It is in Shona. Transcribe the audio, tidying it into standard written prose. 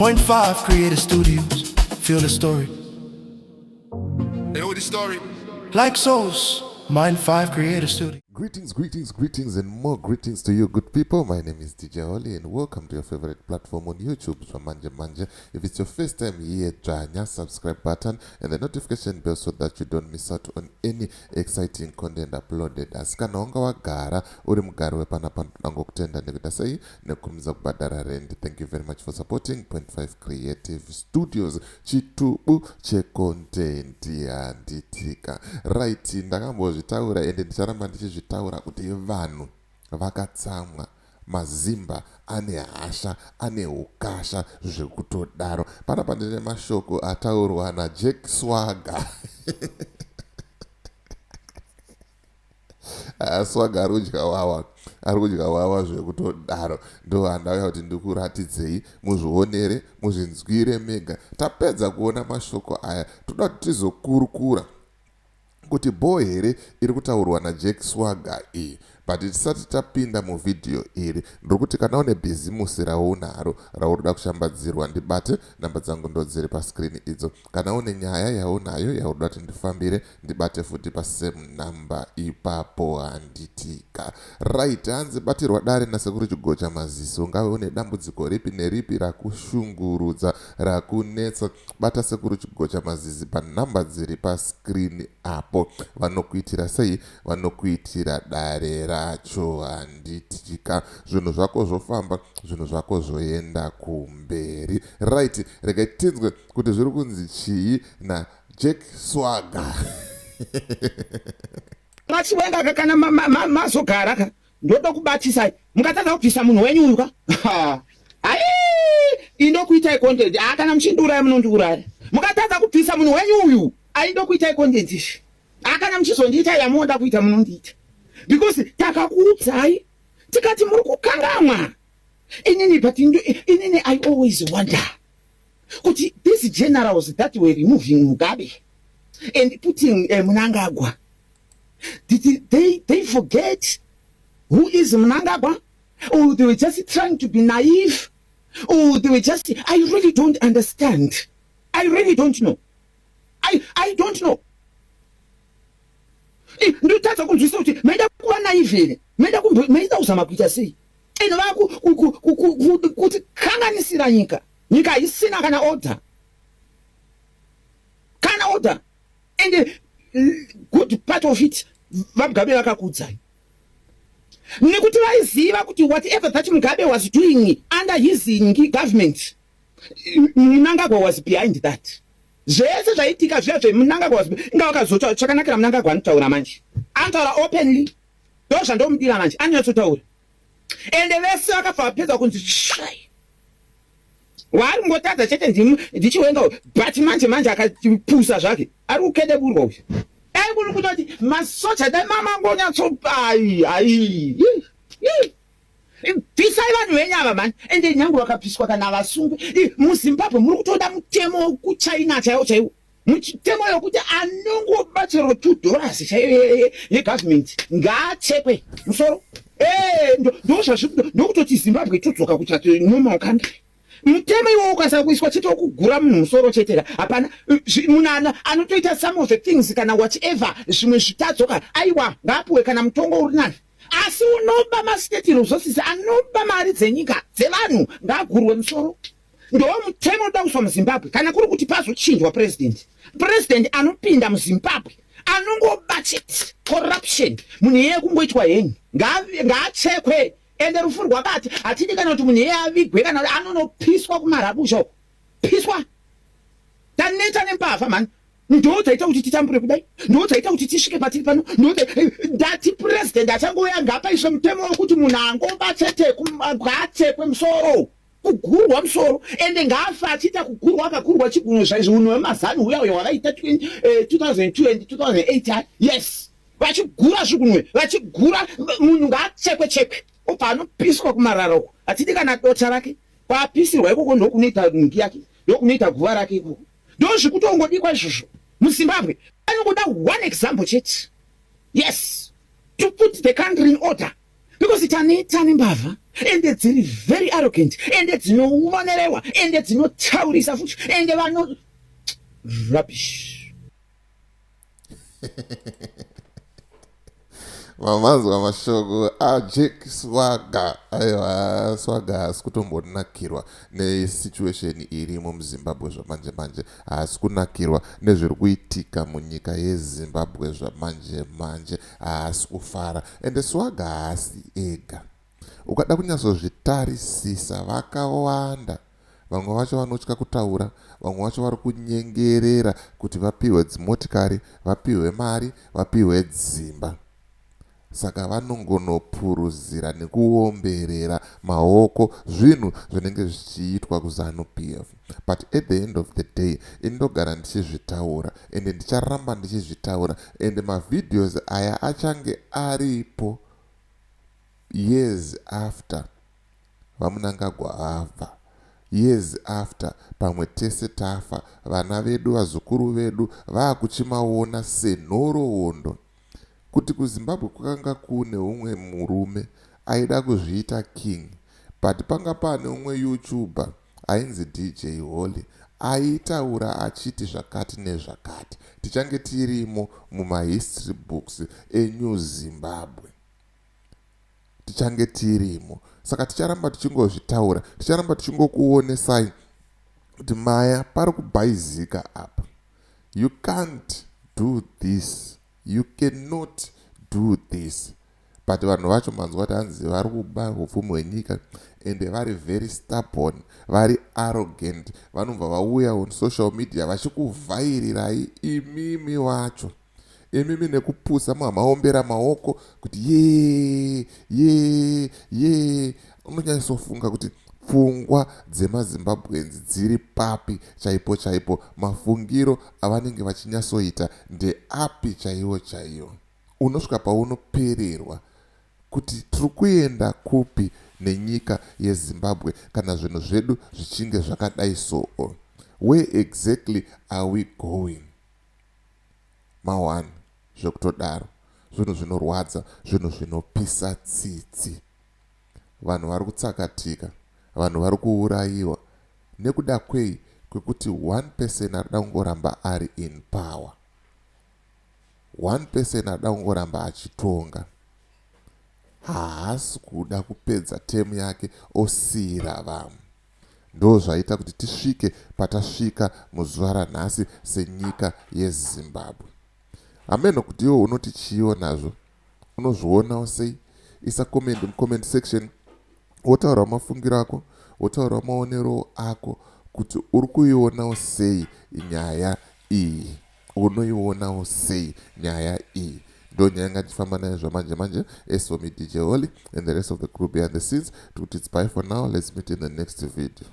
Point 5 Creative Studios. Feel the story. They know the story. Like souls. Mind 5 Creative Studio. Greetings, greetings, greetings, and more greetings to you, good people. My name is DJ Holly, and welcome to your favorite platform on YouTube, Manje Manje. If it's your first time here, dzvanya subscribe button and the notification bell so that you don't miss out on any exciting content uploaded. Asi kana wanga wagara uri mugari wepanapa, ndangokutenda nekuita sei nekukurumidza kubhadhara rent. Thank you very much for supporting Point 5 Creative Studios, chitubu checontent handitika. Right, ndakambozvitaura ende ndicharamba ndichizvitaura kuti vanhu vakatsamwa, mazimba ane hasha, ane ukasha zvekutodaro. Panapa ndine mashoko ataurwa naJack Swaga. Swaga ari kudya wawa, ari kudya wawa zvekutodaro. Ndo handauya kuti ndikuratidzei, muzvionere, muzvinzwire mega. Tapedza kuona mashoko aya, toda kuti tizokurukura kuti bho here iri kutaurwa naJack Swaga iyi. But tisati tapinda muvhidhiyo iri, ndiri kuti kana une bhizimusi raunaro rauri kushambadzirwa, ndibate. Namba dzangu ndo dziri pascreen idzo. Kana une nyaya yaunayo yauri kuti ndifambire, ndibate futi pasame number ipapo, handitika? Right, hanzi batirwa dare nasekuru Chigocha Maziso. Ungave une dambudziko ripi neripi rakushungurudza, rakunetsa, bata Sekuru Chigocha Mazizi panhamba dziri pascreen apo. Vanokuitira sei? Vanokuitira dare racho, handitika? Zvinhu zvako zvofamba, zvinhu zvako zvoenda kumberi. Right, regai tinzwe kuti zviri kunzi chii naJack Swaga. Machiwenga, kana mazogara ka, ndoda kubatisai. Mukatadza kubvisa munhu wenyu uyu ka, ai, indokuitai content. A, kana muchindiuraya, munondiuraya. Mukatadza kubvisa munhu wenyu uyu, aindokuitai content izvi. A, kana muchizondiita yamunoda kuita, munondiita, because takakuudzai tikati muri kukangamwa. Inini, but inini I always wonder kuti these generals that were removing Mugabe and putting Mnangagwa, did they forget who is Mnangagwa, or they were just trying to be naive, or they were just, I really don't understand. I really don't know. I don't know. Ndotadza kunzwisa kuti maida kuva naive here, maida kuzama kuita sei ino vaku kuti kanganisira nyika. Nyika haisina kana order, kana order. And good part of it, vaMugabe vakakuudzai nekuti vaiziva kuti whatever that Mugabe was doing under his government, Mnangagwa was behind that. Zvese zvaitika zviya zveMnangagwa was inga vakazota. Chakanakira Mnangagwa, anotaura manje, anotaura openly. Ndo zvandomudira manje, anonyatsotaura. Ende vese vakabva vapedza kunzi shai. Waari kungotadza chete ndiChiwenga, but manje manje akapusa zvake, ari kukedeburwa uyu. Dai kuri kutoti masoja, dai mamangonyatso, ai ai, bvisai vanhu venyu ava mani. Ende nyange vakapiswa kana vasungwe muZimbabwe, muri kutoda mutemo wekuChina chaiwo chaiwo, mutemo wekuti anongoba chero $2 chaiyo yegovernment ngaachekwe musoro. Ndokutoti Zimbabwe todzoka kuti normal country. Mutemo iwowo ukasa kuiswa chete, wokugura munhu musoro chetera, hapana munhu anotoita some of the things kana whatever zvimwe zvitadzoka. Aiwa, ngaapiwe kana mutongo uri nani. Asi unoba mastate resources, anoba mari dzenyika dzevanhu, ngaagurwe musoro. Ndo mutemo unoda kuiswa muZimbabwe kana kuri kuti pazochinjwa president. President anopinda muZimbabwe anongoba chete, corruption, munhu iyeye kungoitwa henyu, ngaachekwe. Ende rufu rwakati hatidi kana kuti munhu iyeye avigwe, kana anonopiswa kumarabusha uko, piswa. Taneta nembavha mhani. Ndo dzaita kuti titambure kudai, ndo dzaita kuti tisvike patiri pano. Ndati president achangouya, ngapaiswe mutemo wekuti munhu angoba chete ngaachekwe musoro, kugurwa musoro. Ende ngaafa achiita kugurwa, akagurwa chigunwe zvaizvi, unhu wemazani uya uya wavaita 2002 and 2008. Yes, vachigura zvigunwe, vachigura munhu, ngaachekwe chekwe, obva anopiswa kumarara uko. Hatidi kana dota rake. Kwapisirwa ikoko ndokunoita ngi yake, ndokunoita guva rake ikoko. Ndo zvikutongodikwa izvozvo muZimbabwe. Anongoda one example chete, yes, to put the country in order. Because taneta nembavha ende dziri very arrogant ende dzinoonerewa ende dzinotaurisa futi ende vano rubbish. Mamanzwa mashoko aJack Swaga. Aiwa, Swaga haasi kutombonakirwa nesituation irimo muZimbabwe zvamanje manje. Haasi kunakirwa nezviri kuitika munyika yeZimbabwe zvamanje manje. Haasi kufara. Ende Swaga haasi ega. Ukada kunyatsozvitarisisa vakawanda. Vamwe vacho vanotya kutaura, vamwe vacho vari kunyengerera kuti vapihwe dzimotikari, vapihwe mari, vapihwe dzimba. Saka vanongonopuruzira nekuomberera maoko zvinhu zvinenge zvichiitwa kuZanu PF. But at the end of the day, ini ndogara ndichizvitaura ende ndicharamba ndichizvitaura ende mavideos aya achange aripo years after VaMnangagwa vabva. Years after pamwe tese tafa, vana vedu, vazukuru vedu vakuchimaona senhoroondo kuti kuZimbabwe kwakanga kune umwe murume aida kuzviita king but panga pane umwe youtuber ainzi DJ Holly aitaura achiti zvakati nezvakati. Tichange tirimo mumahistory books eNew Zimbabwe. Tichange tirimo. Saka ticharamba tichingozvitaura, ticharamba tichingokuonesai kuti maya pari kubhaizika apa. You can't do this. You cannot do this. But vanhu vacho manzwa kuti hanzi vari kuba upfumi hwenyika ende vari very stubborn, vari arrogant. Vanobva vauya on social media vachikuvhairirai imimi wacho. Imimi nekupusa mamaombera maoko kuti ye ye ye. Unonyatsofunga kuti pfungwa dzemaZimbabweans dziri papi chaipo chaipo, mafungiro avanenge vachinyatsoita ndeapi chaiwo chaiwo. Unosvika paunopererwa kuti tiri kuenda kupi nenyika yeZimbabwe kana zvinhu zvedu zvichinge zvakadai so. Where exactly are we going? Ma1 zvekutodaro zvinhu zvinorwadza, zvinhu zvinopisa tsitsi. Vanhu vari kutsakatika, vanhu vari kuurayiwa nekuda kwei? Kwekuti one person arida kungoramba ari in power, one person arida kungoramba achitonga, haasi kuda kupedza temu yake osiyira vamwe. Ndo zvaita kuti tisvike patasvika muzuva ranhasi senyika yeZimbabwe. Hameno kuti iwo unoti chiiwo nazvo, unozvionawo sei? Isa comment mucomment section, wotaurawo mafungiro ako, wotaurawo maonero ako kuti uri kuionawo sei nyaya iyi, unoionawo sei nyaya iyi. Ndo nyaya ngatifamba nayo zvamanje manje. As for me, DJ Holly, and the rest of the crew behind the scenes, tikuti it's bye for now. Let's meet in the next video.